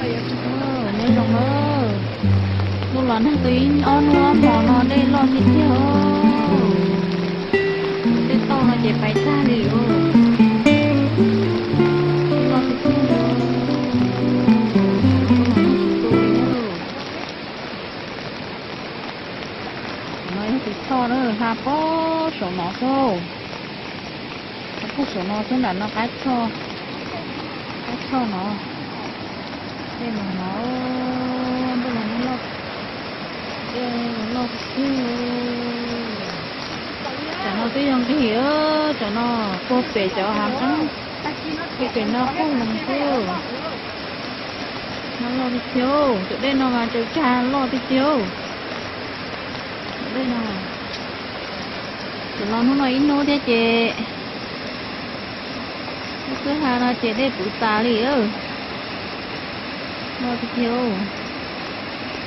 Nyob zoo, ntuj los nag tau ib ob hnub ob hmo no dej loj tiag tiag. Tej toj no ces pais tag li os. Dej loj tiag tiag. No yog tus choj na, ha pob saum no xwb. Pob saum no xwb, nram no qab choj, qab choj no. Dej los no, ntuj los nag loj, dej loj tiag tiag. Tsam no twb yog nqig, tsam no puag pem cov hav qeeb, puag pem no quaj los xwb. Nag loj tiag tiag, tus dej no mas tsaws tsag loj tiag tiag. Tus dej no, tus no hnub no ib hnub thiab ces lub kwj ha no ces dej puv tas li. Loj tiag tiag.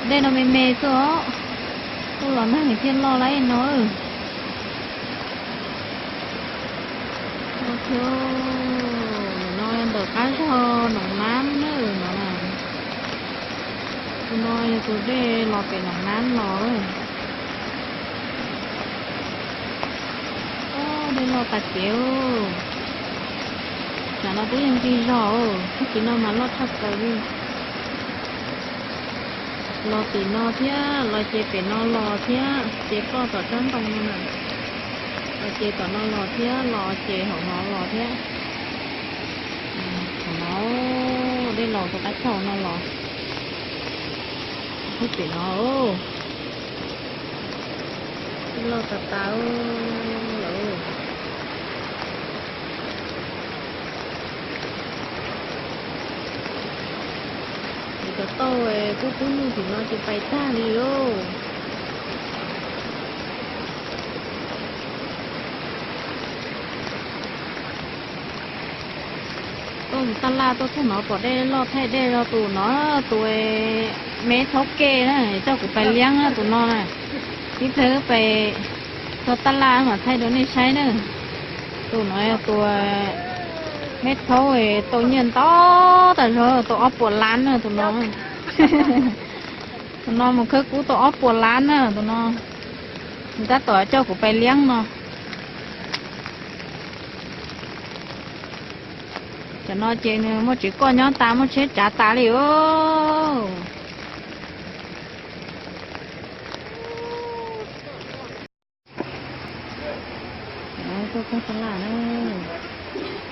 Dej no me me xwb os, ntuj los nag nws thiaj loj li no. Loj tiag. No ntawm qab zog Noom Nab na no. Tus no yog tus dej los pem Noom Nab los. Dej loj tas kev. Tsam no twb yog nqig zog, tag kis no mas loj tshaj plaws li. Los tim no thiab, los ces pem no los thiab, ces ploj tom tsob ntoo no na. Los ces tom no los thiab, los ces hauv no los thiab. Hauv no, dej los tus qab choj no los. Pem no loj tas tas lawm. Cov tauj kub kub nyuj tim no ces pais tag li os. Tuaj mus taj laj tuaj txog no pom dej loj thaij dej rau tus no, tus me thaub ke na, coj kuv pais liab na tus no na. Ib pliag wb pais txog taj laj mam thaij rau nej saib na. Tus no yog tus me thaub tau nyiaj ntau tas zog, tau ob puas lab na tus no. Tus no mus khawb kub tau ob puas lab na tus no. Nws tab tom coj kuv pais liab no. Cov no ces nws muaj tsev koj nyob tas, muaj tsheb tsav tas li os. Tuaj txog taj laj na,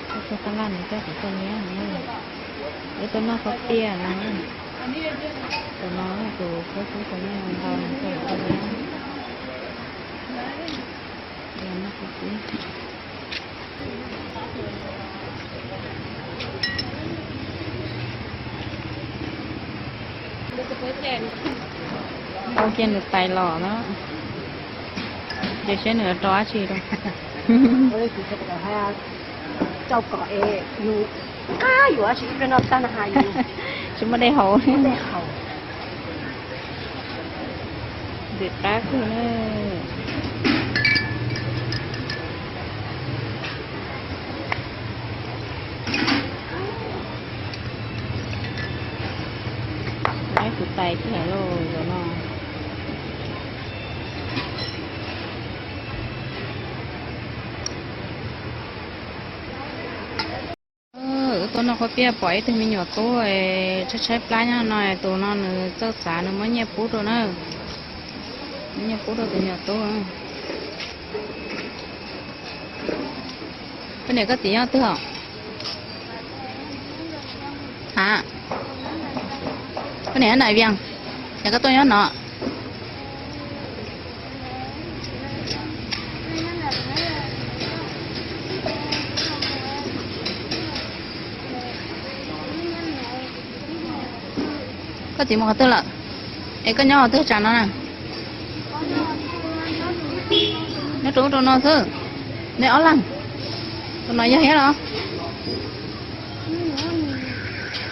tuaj txog taj laj nws coj kuv tuaj liab no. Wb tuaj noj khaub piaj no. Tus no tus khawb kub tau nyiaj ntau nws coj kuv tuaj liab. Noj khaub piaj. Tau cia nws tais los no, ces saib nws rau dab tsi rau. Rau kom yus, yus tsis, ib pliag no tag no has yus tsis muaj dej haus. Ntxim qab kawg na. Laib kuv tais kiag lauj zaum no. Wb tuaj noj khaub piaj pom ib tug me nyuam tub tshaib tshaib plab nyob no, tus no nws txawj xav nws muab nyiaj pub rau na. Muab nyiaj pub rau tus me nyuam tub. Koj niam koj txiv nyob twg os? Ha? Koj niam nyob nram Vias, es koj tuaj nyob no? Koj txiv mus qhov twg lawm? Es koj nyob qhov twg tsam no na? Nyob rau ub rau no xwb. Nej ob leeg. Tus no yog thiab los?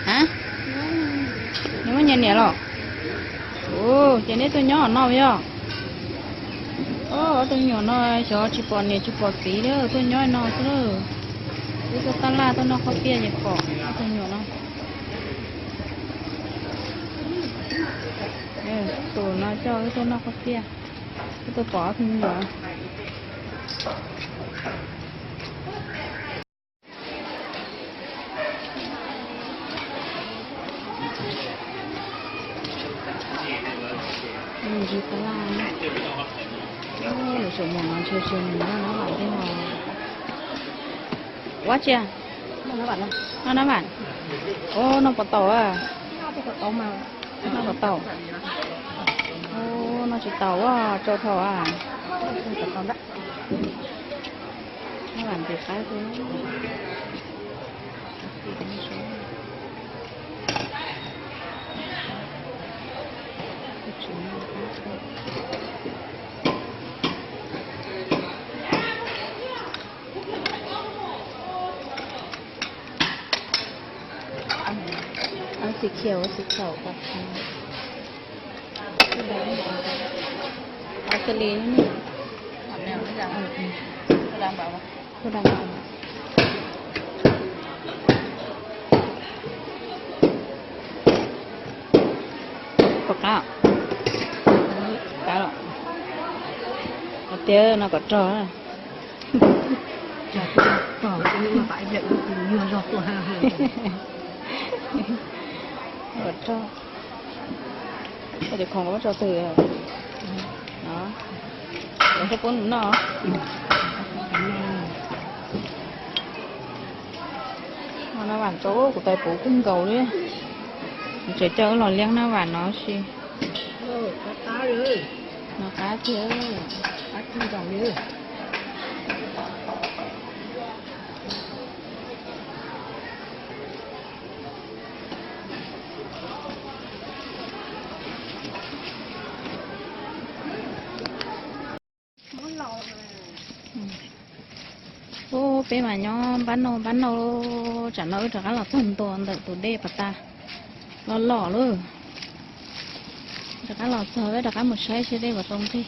Ha? Nws muaj nyias niam los? Ces neb tuaj nyob no yog? Ob tug me nyuam no xyov tsis pom niam tsis pom txiv li, tuaj nyob no xwb lawm. Wb tuaj taj laj tuaj noj khaub piaj ces pom ob tug me nyuam no. Tus no coj wb tuaj noj qhob tiaj, wb tuaj pom ob tug me nyuam. Ntsis tab laj, lawv tseem mus no ntshe tsis mus noj nab vam thiab no. Ua tsia, noj nab vam. Ua noj puas tau a? Noj puas tau? Ua noj tsis tau a, tsau dhau a. Nab vam ntxim qab tiag. Xim khiav xim txhaum tas. Xws li, puas qab? Qab los. Tias no kom rog. Kom rog. Koj cov khoom koj muab tso twg? Lawv thiaj pub nws noj. Noj nab vam rau kuv tais puv kawg nkaus li. Tseem coj wb los liab nab vam no si. No qab tiag. Ub, peb mas nyob npab nauj npab nauj, tsam no wb rov qab los txog ntua ntawm tus dej pas tas loj loj lawm. Rov qab los txog peb rov qab mus saib seb dej puas tau nqig.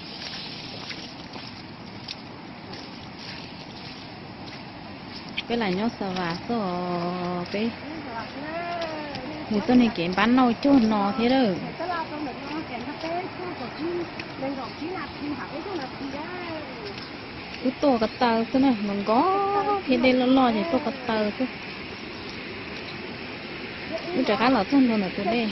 Peb lam nyob Xa Vas xwb os peb. Nws tuaj niag kev npab nauj cuag no thiab lawm. Wb tuaj ko taw xwb na, nkaus nkaus thiab dej loj loj ces tuaj ko taw xwb. Wb rov qab los txog ntua ntawm tus dej.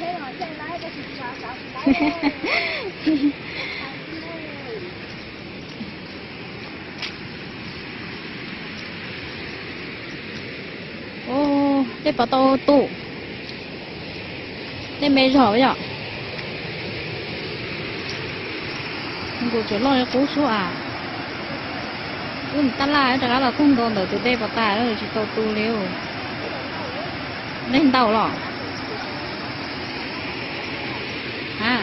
Ub, dej puas tau tu? Dej me zog yom. Nkaus tseem loj li qub sub as. Wb mus tab laj wb rov qab los txog ntua ntawm tus dej pas tas tsis tau tu li. Dej ntau los? A,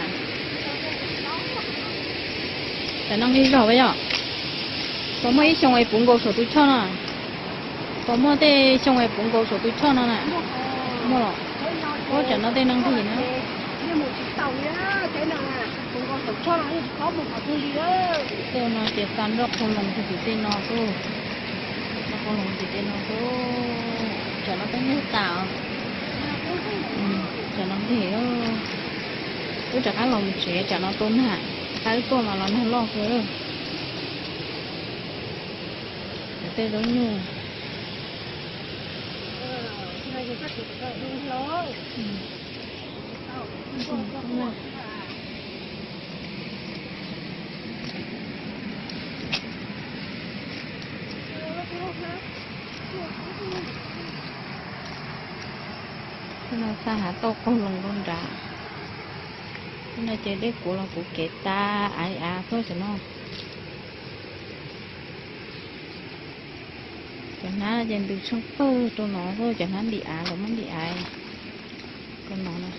tam no nqig zog yom. Puas muaj ib xyoo es puv nkaus saum tus choj no? Puas muaj tej xyoo es puv nkaus saum tus choj no na? Muaj los? Ub, tsam no tej no nqig na. Tej no ces tag nroj qau loos tim tej no xwb. Nroj qau loos tim tej no xwb. Tsam no peb nyuag tas os. Tsam no nqig. Wb rov qab los mus tsev, tsam no tu nag. Qab wb tuaj mas los nag loj kawg. Tej zaub nyuj. Tej no xa hav tauj qaug loo rau nrad. Tej no ces dej kuav los kuv kev tas av li av xwb tam no. Cov hnab ces ntws tsheej pawg rau no xwb, cov hnab ntim av los muab ntim av rau no na.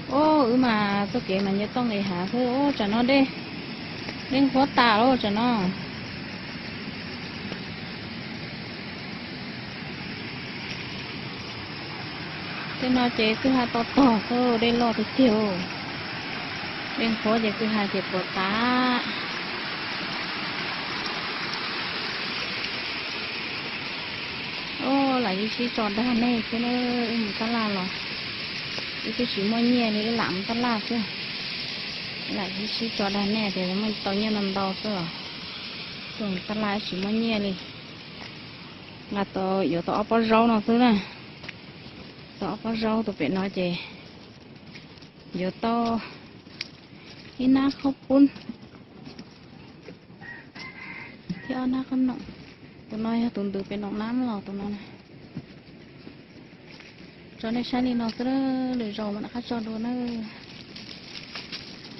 Ub, wb mas txoj kev mas nce toj nqis hav xwb. Ub, tsam no dej, dej nqhuab tas lawm tsam no. Tej no ces kwj ha to tog xwb, dej loj tiag tiag. Dej nqhuab ces kwj ha ces puas tas. Lam sib sib tso dag nej xwb na, wb mus tab laj los wb twb tsis muaj nyiaj li, wb lam mus tab laj xwb. Lam sib sib tso dag nej tias muaj tau nyiaj ntau ntau xwb os. Tuaj mus tab laj wb tsis muaj nyiaj li. Nqa tau, yuav tau ob pob zaub no xwb na. Tau ob pob zaub tus pem no ces yuav tau ib nab khaub poob thiab ob nab qhob noom. Tus no yog tus ntws pem noom nab los tus no. Tso nej saib li no xwb, lwm zaus mam rov qab tso dua na.